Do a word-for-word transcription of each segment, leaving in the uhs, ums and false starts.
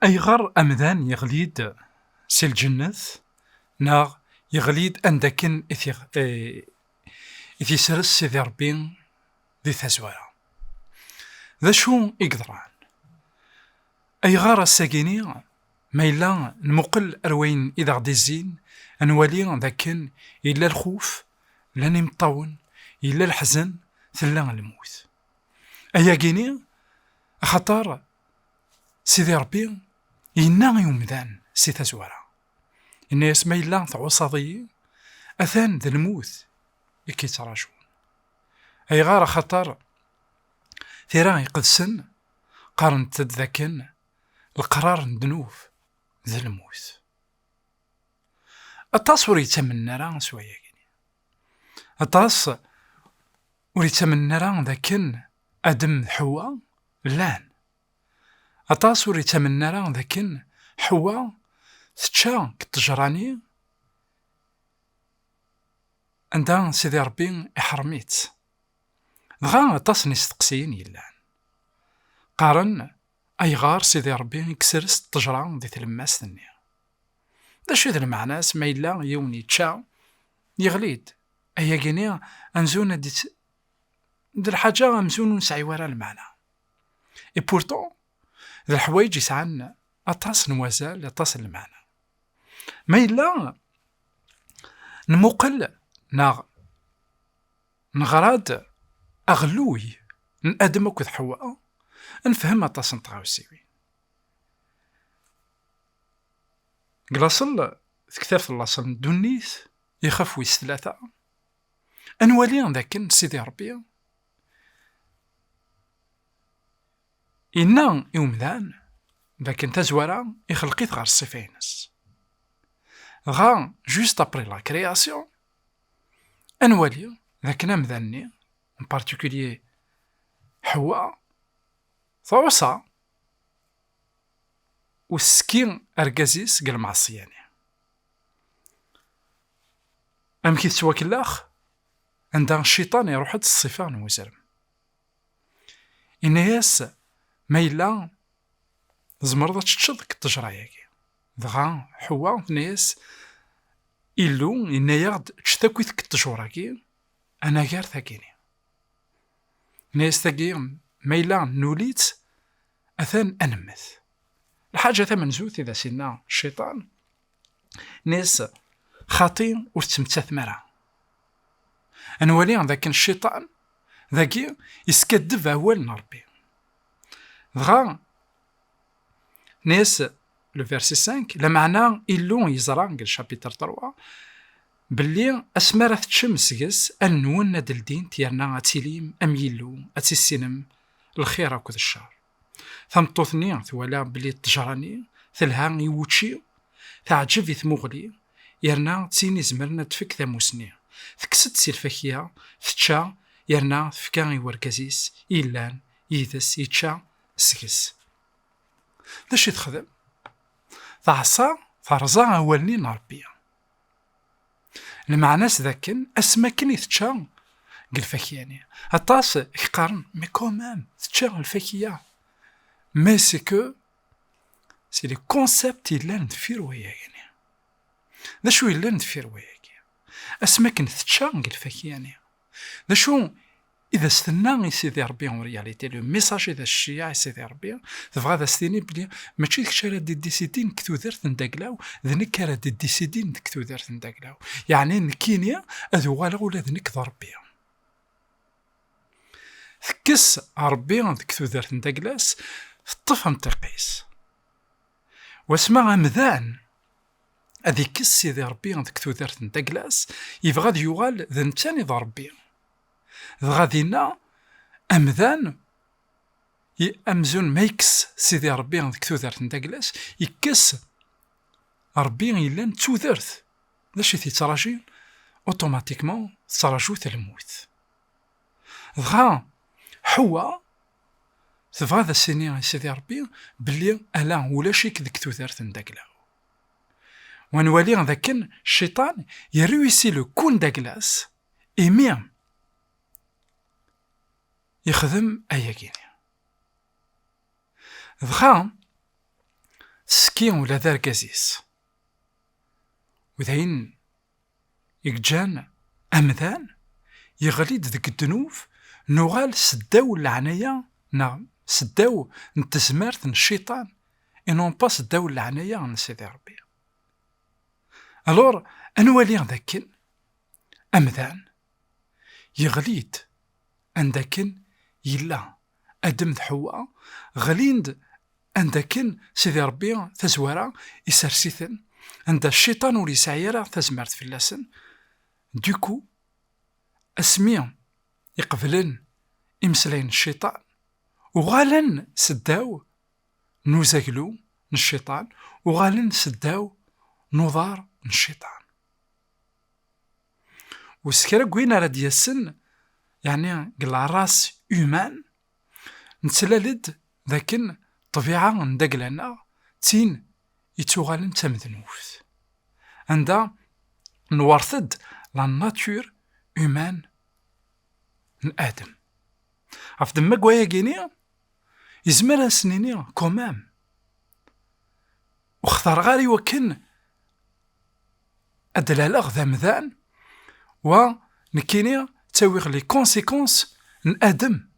Ayɣer amdan yeɣli-d si lǧennet, neɣ yeɣli-d anda akken i t-, i t-, i t-yesres Sidi Ṛebbi di tazwara? D acu i yeḍran? Ayɣer ass-agini, ma yella nmuqel ar wayen i d aɣ-d-izzin, ad nwali d akken yella lxuf, llan imeṭṭawen, yella leḥzen, tella lmut? Ayagini, axaṭer Sidi Ṛebbi yenna i umdan si tazwara. Yenna-yas: "Ma yella tɛuṣaḍ-iyi, atan d lmut i k-yettraǧun." Ayɣer? Axaṭer Tira Iqedsen qqarent-d dakken leqrar n ddnub d lmut. Aṭas ur yettamnen ara s wayagi. Aṭas ur yettamnen ara dakken Adem d Ḥewwa llan. Aṭas ur yettamnen ara dakken Ḥewwa tečča deg ṭṭejra-nni anda Sidi Ṛebbi iḥrem-itt. Dɣa aṭas n yisteqsiyen yellan. Qqaren: "Ayɣer Sidi Ṛebbi i yesres ṭṭejra di tlemmast-nni? D acu i d lmeɛna-s ma yella yiwen yečča, yeɣli-d? Ayagi-nni amzun ad d-, d lḥaǧa amzun ur nesɛi wara lmeɛna." Et pourtant, d leḥwayeǧ yesɛan aṭas n wazal, aṭas n lmeɛna. Ma yella nmuqel neɣ neɣra-d aɣelluy n Adem akked Ḥewwa, nefhem aṭas n tɣawsiwin. Deg laṣel, tektabt n laṣel n ddunit, ixef wis tlata, ad nwali dakken Sidi Ṛebbi yenna i umdan dakken tazwara ixleq-it ɣer ṣṣifa-ines. Dɣa, juste après la création, ad nwali dakken amdan-nni, en particulier Ḥewwa, tɛuṣa u teski argaz-is deg lmeɛṣiyya-nni. Amek i tettwakellax? Anda cciṭan iruḥ-d s ṣṣifa n uzrem. Inna-yas: "Ma yella tzemreḍ ad teččeḍ deg ṭṭejra-agi." Dɣa Ḥewwa tenna-yas: "Illu yenna-yaɣ-d eččet akk deg ṭṭejra-agi, anagar tagini." Tenna-yas tagi: "Ma yella nuli-tt, atan ad nemmet." Lḥaǧa tamenzut i d as-yenna cciṭan, inna-yas: "Xaṭi ur tettmettatem ara." Ad nwali dakken cciṭan dagi yeskaddeb awal n Ṛebbi. Dɣa tenna-yas le verset cinq, lameɛna Illu yeẓra deg le chapitre trois belli asmi ara teččem seg-s, allen-nwen ad ldint yerna ad tilim am Yillu, ad tissinem lxir akked ccer. Tameṭṭut-nni twala belli ṭṭejra-nni telha i wučči, teɛǧeb i tmuɣli, yerna d tin izemren ad tfek tamusni. Tekkes-d si lfakya, tečča, yerna tefka i wergaz-is yellan yid-s, yečča seg-s. D acu i texdem? Teɛṣa, terẓa awal-nni n Ṛebbi. Lmeɛna-s d akken, asmi akken i tečča deg lfakya-nni. Aṭas i yeqqaren: "Mais quand même, tečča lfakya." Mais c'est que c'est le concept yellan deffir wayagi-nni. D acu yellan deffir wayagi? Asmi akken tečča deg lfakya-nni, d acu i d as-tenna i Sidi Ṛebbi en réalité? Le message i d as-tceyyeɛ i Sidi Ṛebbi, tebɣa ad as-tini belli mačči d kečč ara d-iddisidin deg tudert n daglaw, d nekk ara d-iddisidin deg tudert n daglaw. Yeɛni nekkini ad uɣaleɣ ula d nekk d Ṛebbi. Tekkes Ṛebbi deg tudert n daglas, teṭṭef amṭiq-is. Wasma amdan ad ikkes Sidi Ṛebbi deg tudert n daglas, yebɣa ad yuɣal d netta i d Ṛebbi. Dɣa dinna, amdan, i-, amzun ma yekkes Sidi Ṛebbi deg tudert n daglas, yekkes Ṛebbi yellan d tudert. D acu i t-yettraǧin? Automatiquement tettraǧu-t lmut. Dɣa Ḥewwa tebɣa ad as-tini i Sidi Ṛebbi belli ala, ulac-ik deg tudert n daglaw. Wa nwali d akken cciṭan yerwisi le coup n daglas, imi yexdem ayagi-nni. Dɣa, yefki ula d argaz-is. U d ayen i yeǧǧan amdan yeɣli-d deg ddnub, nuɣal seddaw n leɛnaya neɣ seddaw n tezmert n cciṭan, et non pas seddaw n leɛnaya n Sidi Ṛebbi. Alors, ad nwali dakken amdan yeɣli-d anda akken yella Adem d Ḥewwa, ɣlin-d anda akken Sidi Ṛebbi tazwara isers-iten, anda cciṭan ur yesɛi ara tazmert fell-asen. Du coup, asmi i qeblen imeslayen n cciṭan, uɣalen seddaw n uzaglu n cciṭan, uɣalen seddaw n uḍar n cciṭan. U s kra n win ara d-yasen, yeɛni deg la race humaine, nettlal-d dakken ṭṭbiɛa n dagla-nneɣ d tin yettuɣalen d tamednubt, anda nwerret-d la nature humaine n Adem. Ɣef ddemma n wayagi-ni, yezmer ad s-nini quand même, ur xtareɣ ara i wakken ad d-laleɣ d amdan, wa nekkini ttawiɣ les conséquences n Adem.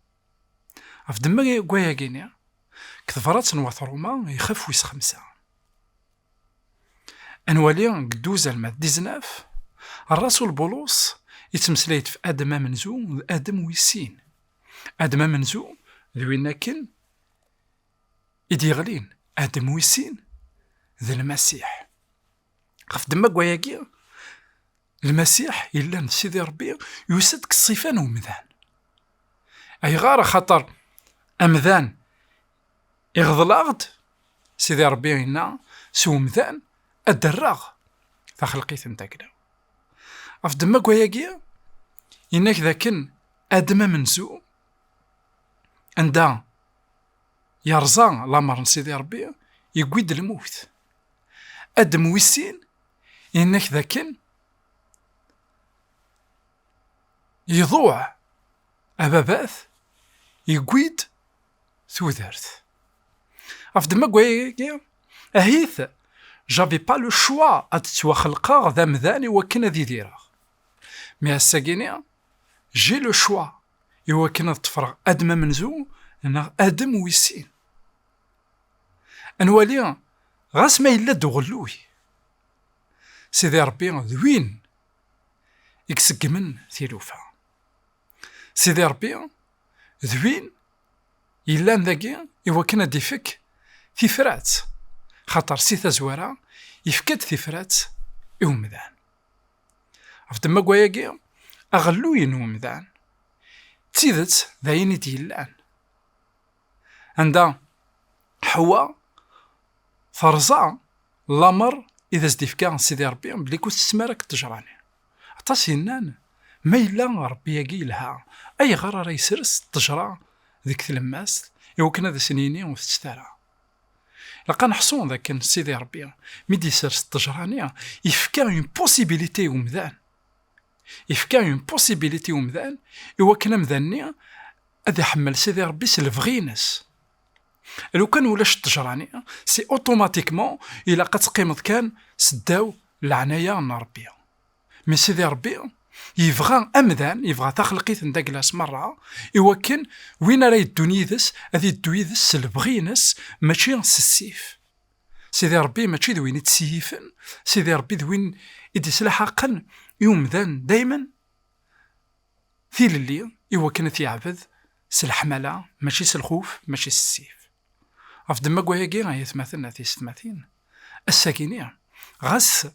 Ɣef ddemma n wayagi-ni, deg tebrat n wat Ruma, ixef wis xemsa. Ad nwali deg douze alma d dix-neuf, Rrasul Bulus yettmeslay-d ɣef Adem amenzu d Adem wis sin. Adem amenzu d win akken i d-yeɣlin, Adem wis sin d Lmasiḥ. Ɣef ddemma n wayagi, Lmasiḥ yellan d Sidi Ṛebbi yusa-d deg ṣṣifa n umdan. Ayɣer? Axaṭer amdan iɣḍel-aɣ-d, Sidi Ṛebbi yenna, s umdan ad d-rreɣ taxelqit n dagla. Ɣef ddemma n wayagi, yenna-k dakken Adem amenzu, anda yerẓa lamer n Sidi Ṛebbi, yewwi-d lmut. Adem wis sin, yenna-k dakken iḍuɛ ababat, yewwi-d tudert. Ɣef ddemma n wayagi, ahit, j'avais pas le choix ad ttwaxelqeɣ d amdan i wakken ad idireɣ. Mais ass-agi-ni, j'ai le choix i wakken ad ṭṭfreɣ Adem amenzu neɣ Adem wis sin. Ad nwali, ɣas ma yella-d uɣelluy, Sidi Ṛebbi d win i iseggmen tilufa. Sidi Ṛebbi d win yellan dagi i wakken ad d-ifek tifrat, xaṭer si tazwara yefka-d tifrat i umdan. Ɣef ddemma n wayagi, aɣelluy n umdan d tidet d ayen i d-yellan. Anda Ḥewwa terẓa lamer i d as-d-ifka Sidi Ṛebbi belli ur tettem ara deg ttejṛa-nni. Aṭas yennan, ma yella Ṛebbi-agi yelha, ayɣer ara yesres ttejṛa deg tlemmast i wakken ad asen-yini ur tettet ara? Ilaq ad neḥṣu d akken Sidi Ṛebbi, mi d-yessers ttejṛa-nni, yefka une possibilité i umdan. Yefka une possibilité i umdan i wakken amdan-nni ad iḥemmel Sidi Ṛebbi s lebɣi-ines. Lukan ulac ttejṛa-nni, c'est automatiquement ilaq ad teqqimeḍ kan seddaw leɛnaya n Ṛebbi. Mais Sidi Ṛebbi yebɣa amdan, yebɣa taxelqit n dagla-s merra, i wakken win ara yeddun yid-s, ad yeddu yid-s s lebɣi-ines, mačči s ssif. Sidi Ṛebbi mačči d win i d-seyyifen, Sidi Ṛebbi d win i d-islaḥaqen i umdan daymen tilelli i wakken ad t-yeɛbed s leḥmala, mačči s lxuf, mačči s ssif. Ɣef ddemma n wayagi, ay atmaten, a tisetmatin, ass-agi-ni, ɣas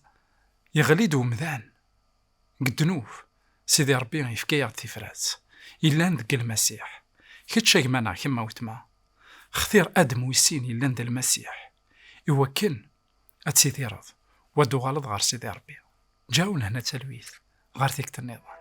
yeɣli-d umdan deg ddnub, Sidi Ṛebbi yefka-yaɣ-d tifrat yellan deg Lmasiḥ. Kečč a gma neɣ kemm a weltma, xtir Adem wis sin yellan d Lmasiḥ, i wakken ad tidireḍ, u ad d-tuɣaleḍ ɣer Sidi Ṛebbi. Ǧaw lehna d talwit, ɣer tikkelt nniḍen.